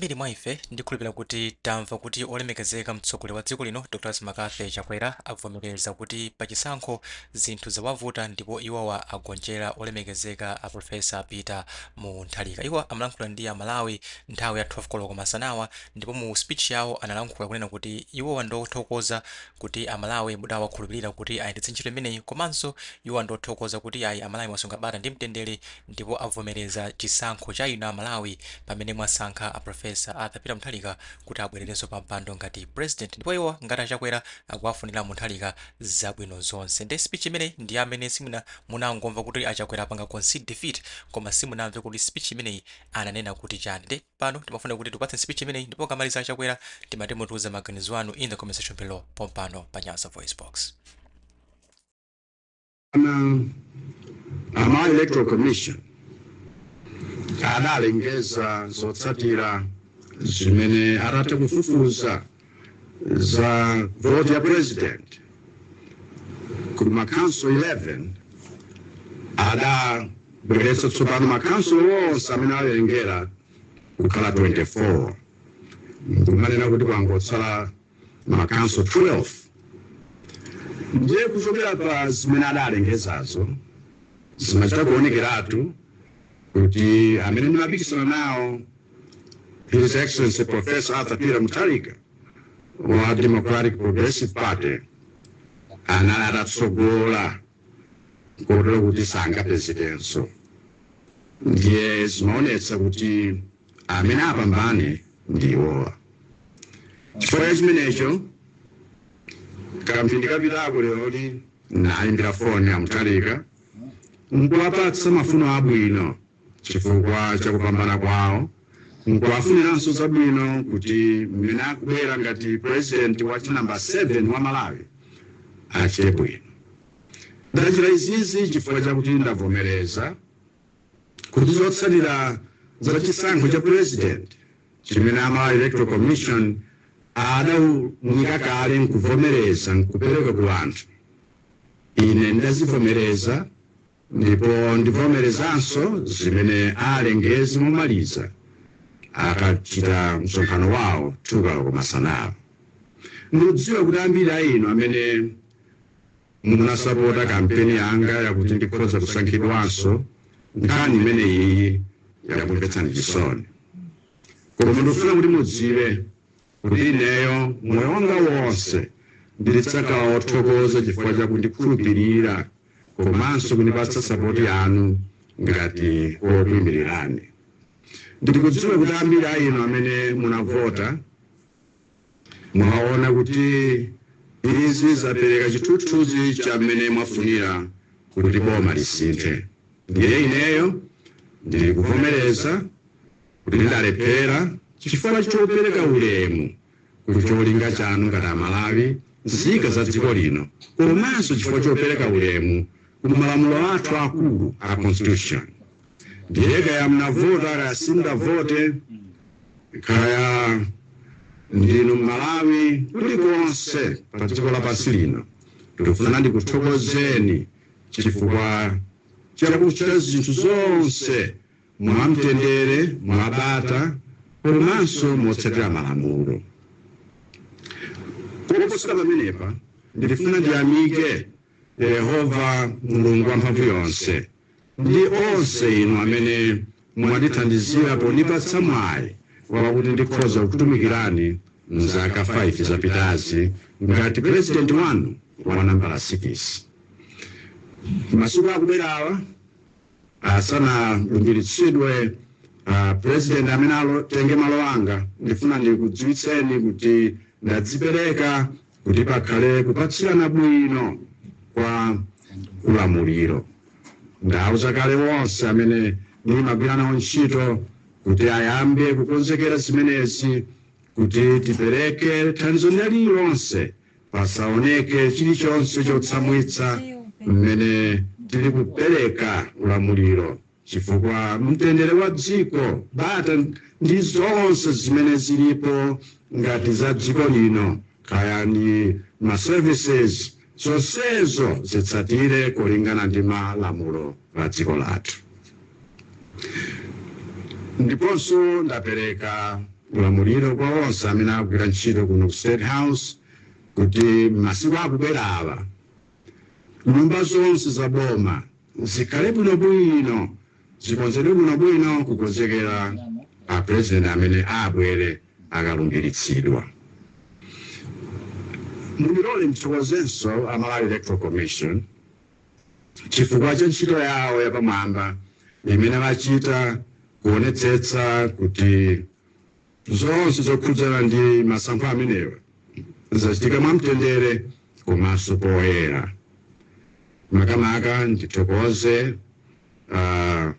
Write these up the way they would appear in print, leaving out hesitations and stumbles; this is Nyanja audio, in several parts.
Ambiri mwa ife ndikhulupirira kuti tamva kuti olemekezeka mtsogoleri wa dziko lino Dr McCarthy Chakwera avomereza kuti pachisankho zinthu zawavuta ndipo iwowa agonjera olemekezeka a Professor Peter Mutharika. Iwo amalankhula ndi Amalawi nthawi ya 12 koloko masanawa, ndipo mu speech yawo analankhula kunena kuti iwowa ndothokoza kuti Amalawi mudawakhulupirira kuti ayendetse ntchito imeneyi, komanso iwowa ndothokoza kuti ayi, Amalawi mwasunga bata ndi mtendere, ndipo avomereza chisankho cha inu Amalawi pamene mwasankha a Professor Arthur Peter Mutharika kuti abwererenso pa mpando ngati president. Ndipo iwo ngati Achakwera akuwafunira Mutharika zabwino zonse. Ndi speech imeneyi ndi amene simuna munangomva kuti Achakwera apanga concede defeat, koma simunamve kuti speech imeneyi ananena kuti chani. Ndi pano timafuna kuti tipatse speech imeneyi, ndipo kamaliza Achakwera timati mutiuze maganizo anu in the comment section below pompano pa Nyasa Voice Box. Ana ama Electoral Commission adalengeza zotsatira zimene atatha kufufuza za vote ya president kuti makanso 11 adabweretsa tsopano makanso onse amene awerengera kukhala 24, nkumanena kuti kwangotsala makanso 12. Ndiye kuchokera pa zimene adalengezazo, zimachita kuonekeratu kuti amene ndimapikisana nawo, His Excellency Professor Arthur Peter Mutharika wa Democratic Progressive Party, anali atatsogola kotero kuti sangapezekenso. Ndiye zimaonetsa kuti amene apambane ndi iwowa. Chifukwa cha chimenecho, kamphindi kapitako leroli nayimbira foni a Mutharika nkuwapatsa mafuno abwino chifukwa cha kupambana kwawo, nkuwafuniranso zabwino kuti mmene akubwera ngati president wa chinamba 7 wa Malawi achite bwino. Ndachita izizi chifukwa chakuti ndavomereza kuti zotsatira za chisankho cha president chimene ama Electoral Commission adawunika kale nkuvomereza nkupereka ku anthu, ine ndazivomereza, ndipo ndivomerezanso zimene alengeze momaliza akachita msonkhano wawo 2 koloko masanawo. Ndikudziwa kuti ambiri a inu amene munasapota kampeni yanga yakuti ndikhoza kusankhidwanso, nkhani imeneyi yakumvetsani chisoni, koma ndikufuna kuti mudziwe kuti ineyo moyo wanga wonse ndilidzakhala othokoza chifukwa chakundikhulupirira komanso kundipatsa support yanu ngati wokuyimirirani. Ndikudziwa kuti ambiri a inu amene munavota mwaona kuti izi zapereka chithunzithunzi cha mmene mwafunira kuti boma lisinthe. Ndiye ineyo ndili kuvomereza kuti ndalephera chifukwa chopereka ulemu ku cholinga chanu ngati Amalawi, nzika za dziko lino, komanso chifukwa chopereka ulemu ku malamulo athu akulu a constitution. Ndiye kaya mnavota, kaya simudavote, kaya ndinu Mmalawi kulikonse pa dziko lapansi lino, ndikufuna ndikuthokozeni chifukwa chakuchita zinthu zonse mwamtendere, mwabata komanso motsatira malamulo. Koposera pamenepa, ndifuna ndiyamike Yehova Mulungu wamphamvu yonse ndi onse inu amene mwandithandizira pondipatsa mwayi wakuti ndikhoza kukutumikirani mzaka 5 zapitazi ngati president wanu wa nambala 6. Masiku akubwerawa, asanalumbiritsidwe president amene alotenge malo anga, ndifuna ndikudziwitseni kuti ndadzipereka kuti pakhale kupatsirana bwino kwa ulamuliro. Ndauza kale wonse amene ndimagwira nawo ntchito kuti ayambe kukonzekera zimenezi, kuti tipereke thandizo lililonse, pasaoneke chilichonse chotsamwitsa mmene tili kupereka ulamuliro, chifukwa mtendere wa dziko, bata ndi zonse zimene zilipo ngati za dziko lino, kaya ndi ma services, zonsezo zitsatire kulingana ndi malamulo la dziko lathu. Ndiponso ndapereka ulamuliro kwa onse amene akugwira ntchito kuno ku State House kuti masiku akubwera awa nyumba zonse za boma zikhale bwinobwino, zikonzedwe bwinobwino kukonzekera a President amene abwere akalumbiritsidwa. Mundilole ndithokozenso a Malawi Electoral Commission chifukwa cha ntchito yawo yapamwamba imene amachita kuonetsetsa kuti zonse zokhudzana ndi masankho amenewa zachitika mwamtendere komanso poyera. Makamaka ndithokoze a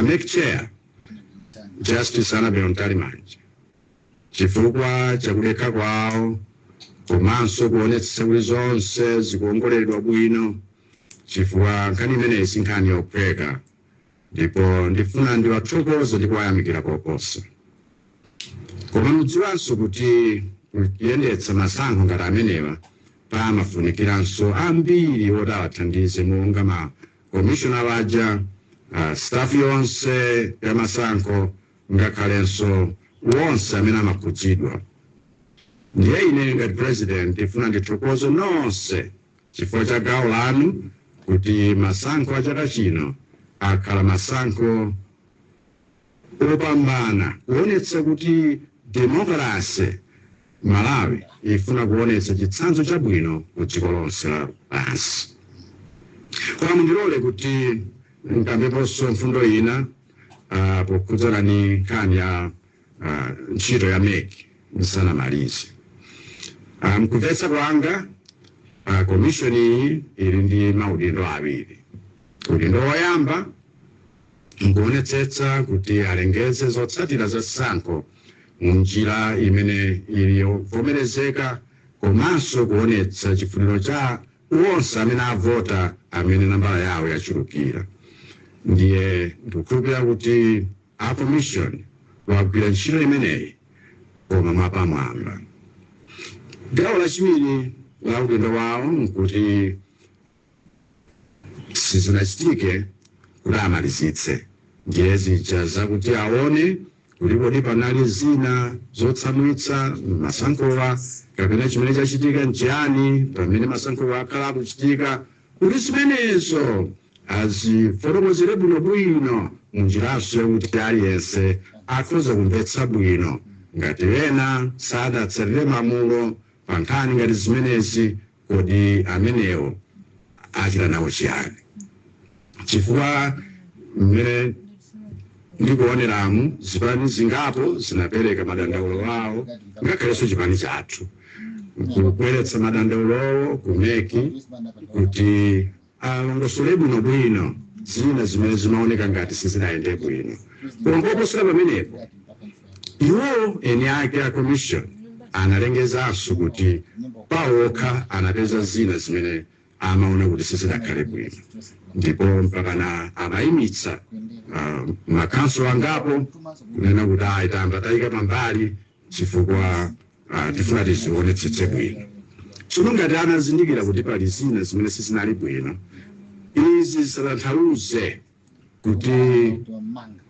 MEC Chair, Justice Annabel Mtalimanja, chifukwa chakudekha kwawo komanso kuonetsetsa kuti zonse zikuongoleredwa bwino, chifukwa nkhani imeneyi si nkhani yophweka, ndipo ndifuna ndiwathokoze ndi kuwayamikira koposa. Koma mudziwanso kuti kuyendetsa masankho ngati amenewa pamafunikiranso ambiri oti awathandize, monga ma commissioner waja, staff yonse ya masankho, ngakhalenso wonse amene amakhudzidwa. Ndiye ine ngati President ndifuna ndithokoze nonse chifukwa cha gawo lanu kuti masankho a chaka chino akhala masankho opambana, kuonetsa kuti demokrasi Malawi ifuna kuonetsa chitsanzo chabwino ku dziko lonse lapansi. Koma mundilole kuti nkambeponso mfundo ina pokhudzana ni nkhani ya ntchito ya MEC nsanamalize. Mkumvetsa kwanga, commission iyi ili ndi maudindo awiri. Udindo woyamba nkuonetsetsa kuti alengeze zotsatira za zisankho munjira imene ili yovomerezeka komanso kuonetsa chifuniro cha wonse amene avota amene nambala yawo yachulukira. Ndiye ndikukhulupirira kuti a commission wagwira ntchito imeneyi koma mwapamwamba. Gawo lachiwiri la udindo wawo nkuti sizinachitike kuti amalizitse, ndiye zija zakuti aone kuti kodi panali zina zotsamwitsa masankhowa kapena chimene chachitika nchiyani pamene masankhowa akhala akuchitika, kuti zimenezo azifotokozere bwinobwino munjiranso yakuti aliyense akhoza kumvetsa bwino. Ngati ena sadatsatire malamulo pa nkhani ngati zimenezi, kodi amenewo achita nawo chiyani? Chifukwa mmene ndikuoneramu, zipani zingapo zinapereka madandaulo awo, ngakhalenso chipani chathu kubweretsa madandaulowo ku MEC kuti alongosole bwinobwino zina zimene zimaoneka ngati sizinayende bwino. Koma koposera pamenepo, iwo eni ake a commission analengezanso kuti pawokha anapeza zina zimene amaona kuti sizidakhale bwino, ndipo mpakana amayimitsa makhansolo angapo kunena kuti ayi, tamba tayika pambali chifukwa tifuna tizionetsetse bwino. Tsono ngati anazindikira kuti pali zina zimene sizinali bwino, izi zisatanthauze kuti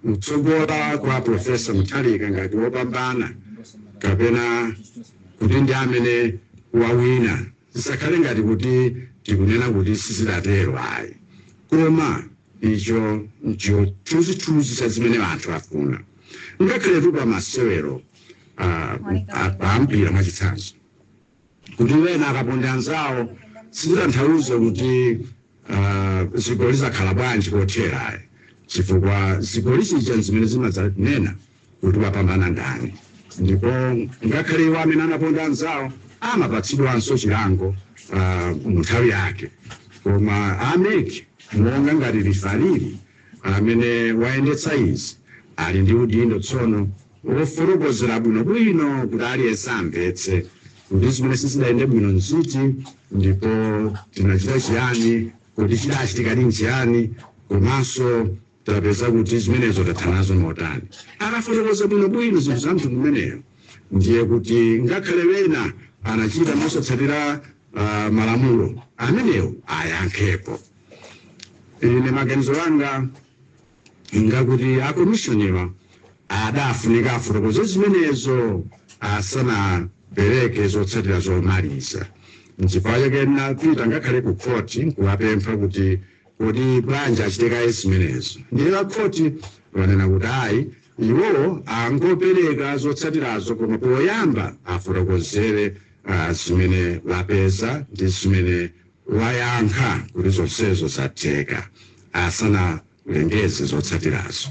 kutsogola kwa Professor Mutharika ngati wopambana kapena kuti ndi amene wawina zisakhale ngati kuti tikunena kuti sizidatero, ayi. Koma icho nchithunzithunzi cha zimene anthu afuna. Ngakhale tu masewero ampira, mwachitsanzo, kuti wena akaponda anzawo sizitanthauza kuti zigoli zakhala bwanji kothera, chifukwa zigoli zija zimene zimadzanena kuti wapambana ndani. Ndipo ngakhale iwo amene anaponda anzawo amapatsidwanso chilango mu nthawi yake. Koma a MEC, monga ngati referee amene wayendetsa izi, ali ndi udindo tsono wofotokozera bwinobwino kuti aliyense amvetse kuti zimene sizidayende bwino nziti, ndipo tinachita chiyani, kuti chidachitika ndi chiyani, komanso tapeza kuti zimenezo tathana nazo motani. Akafotokoza bwinobwino zinthu za mtundu umeneyo, ndiye kuti ngakhale wena anachita mosatsatira malamulo amenewo, ayankhepo. Ine maganizo anga ngakuti a commission wa Adafunika afotokoze zimenezo asanapereke zotsatira zomaliza. Nchifukwa chake napita ngakhale ku khoti nkuwapempha kuti kodi bwanji achitekaye zimenezo. Ndiye la khoti wanena kuti ayi, iwowo angopereka zotsatirazo, koma poyamba afotokozere zimene wapeza ndi zimene wayankha kuti zonsezo zatheka asanalengeze zotsatirazo.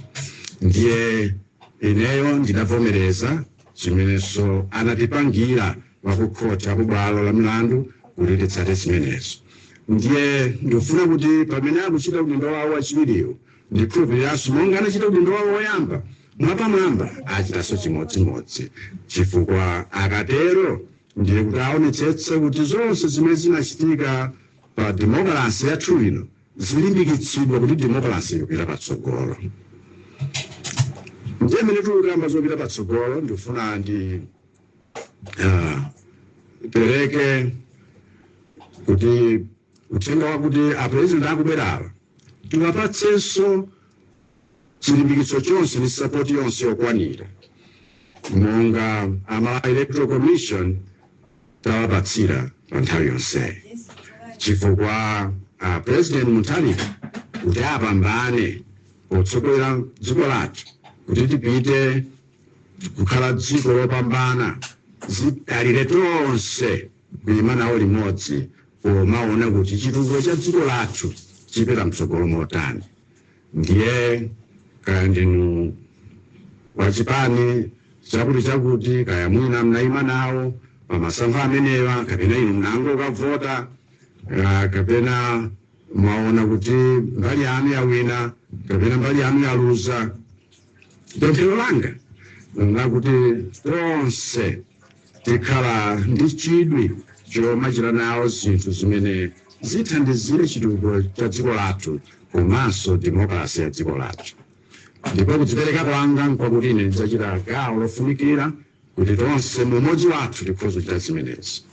Ndiye ineyo ndinavomereza zimenenso anatipangira wakukhoti, akubwalo la milandu, kuti titsate zimenezo. Ndiye ndikufuna kuti pamene akuchita udindo wawo wachiwiriwo, ndikhulupiriranso monga anachita udindo wawo woyamba mwapamwamba, achitanso chimodzimodzi, chifukwa akatero ndiye kuti aonetsetse kuti zonse zimene zinachitika pa demokrasi yathu ino zilimbikitsidwa, kuti demokrasi ikupita patsogolo. Ndiye mene tikukamba zopita patsogolo, ndikufuna ndi pereke kuti uthenga wakuti apresident akubwerawa tiwapatsenso chilimbikitso chonse ndi support yonse yokwanira monga ama Electoral Commission tawapatsira pa nthawi yonseyi, chifukwa President Mutharika kuti apambane potsogolera dziko lathu kuti tipite kukhala dziko lopambana, zidalire tonse kuyima nawo limodzi pomaona kuti chitukuko cha dziko lathu chipita mtsogolo motani. Ndiye kaya ndinu wachipani chakuti chakuti, kaya mwina mnayima nawo pamasankho amenewa, kapena inu mnangokavota, kapena mwaona kuti mbali yanu yawina kapena mbali yanu yaluza, pemphero langa lakuti tonse tikhala ndi chidwi chomachita nawo zinthu zimene zithandizire chitukuko cha dziko lathu komanso demokrasi ya dziko lathu. Ndipo kudzipereka kwanga nkwakuti ine ndidzachita gawo lofunikira kuti tonse mumodzi wathu tikhoza kuchita zimenezi.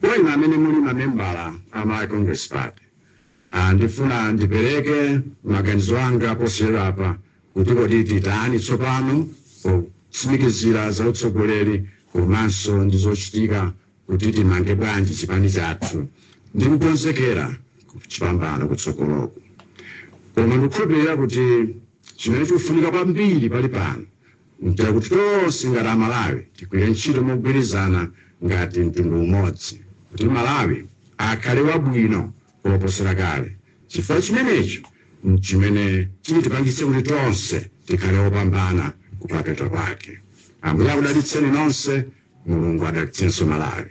Kwa inu amene muli mamembala a Malawi Congress Party, ndifuna ndipereke maganizo anga posachedwapa kuti kodi titani tsopano potsimikizira za utsogoleri komanso ndi zochitika, kuti timange bwanji chipani chathu ndi kukonzekera chipambano kutsogoloku. Koma ndikukhulupirira kuti chimene chikufunika kwambiri pali pano nchakuti tonse ngati Amalawi tigwire ntchito mogwirizana ngati mtundu umodzi kuti Malawi akhale wabwino koposera kale, chifukwa chimenecho nchimene chitipangitse kuti tonse tikhale opambana kumapeto kwake. Ambuye akudalitseni nonse. Mulungu adalitsenso Malawi.